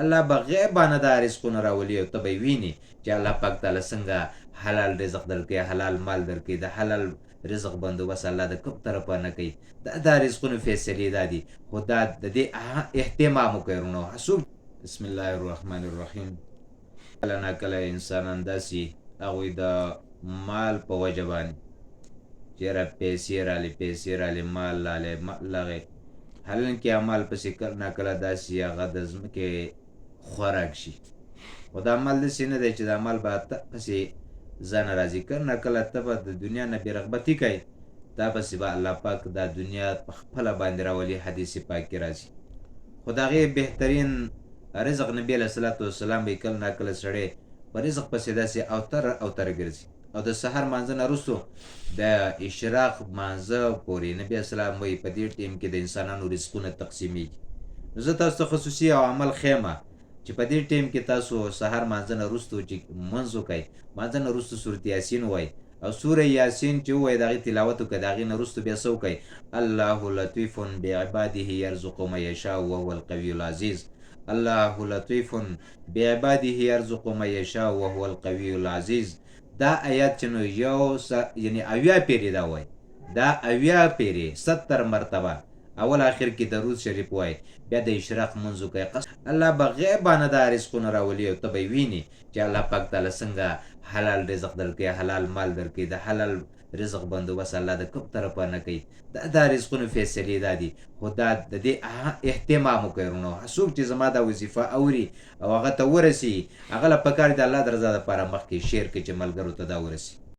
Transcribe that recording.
الله به غیبانه دا رزقونه راولي او ته به یې وینې چې الله پاک تعالی څنګه حلال رزق درکوي، حلال مال درکوي، د حلال رزق بندوبست الله د کوم طرفه نه کوي. دا د رزقونو فیصلې دا دي، خو دا د دې اهتمام وکړئ وروڼو. څوک بسم الله الرحمن الرحیم. کله نا کله انسانان داسې هغوی د مال په وجه باندې چې یاره پیسې رالې، پیسې رالې، مال رالی، مال راغی، حالانکه مال پسې کله نا کله داسې هغه د ځمکې خوراک شي. خو دا مال داسې نه دی چې دا مال به ته پسې ځانه راځي. کله نا کله ته به د دنیا نه بې رغبتي کوې، تا پسې به الله پاک دا دنیا په خپله باندې راولي، حدیث پاک کې راځي. خو د هغې بهترین رزق نبی علیه الصلاة والسلام به کله نا کله سړی په رزق پسې داسې اوتر اوتر ګرځي، او د سحر مانځه نه وروسته د اشراق مانځه پورې نبی علیه السلام وایي په دې ټیم کې د انسانانو رزقونه تقسیمیږي. نو زه تاسو ته خصوصي او عمل ښیم چې په دې ټیم کې تاسو سحر مانځه نه وروسته چې لمونځ وکړئ، مانځه نه وروسته سورت یاسین ووایئ، او سوره یاسین چې ووایئ د هغې تلاوت وکړئ، د هغې نه وروسته بیا څه وکړئ؟ الله لطیف بعباده یرزق من یشاء وهو القوی العزیز. الله لطیف بعباده یرزق من یشاء وهو القوی العزیز. دا آیات چې نو یو یعنی 70 پیرې دا وای، دا 70 پیرې 70 مرتبه اول اخر کې درود شریف وای، بیا د اشراق منځ وکړئ. الله به غیبانه دا رزقونه راولي او ته به یې وینې چې الله پاک تعالی څنګه حلال رزق درکوي، حلال مال درکوي، د حلال رزق بندوبست الله د کوم طرفه نه کوي. دا د رزقونو فیصلې دا دي، خو دا د دې اهتمام وکړئ وروڼو. څوک چې زما دا وظیفه اوري او هغه ته ورسي، هغه له پکار دي د الله د رضا لپاره مخکې شیر کړي چې ملګرو ته دا ورسي.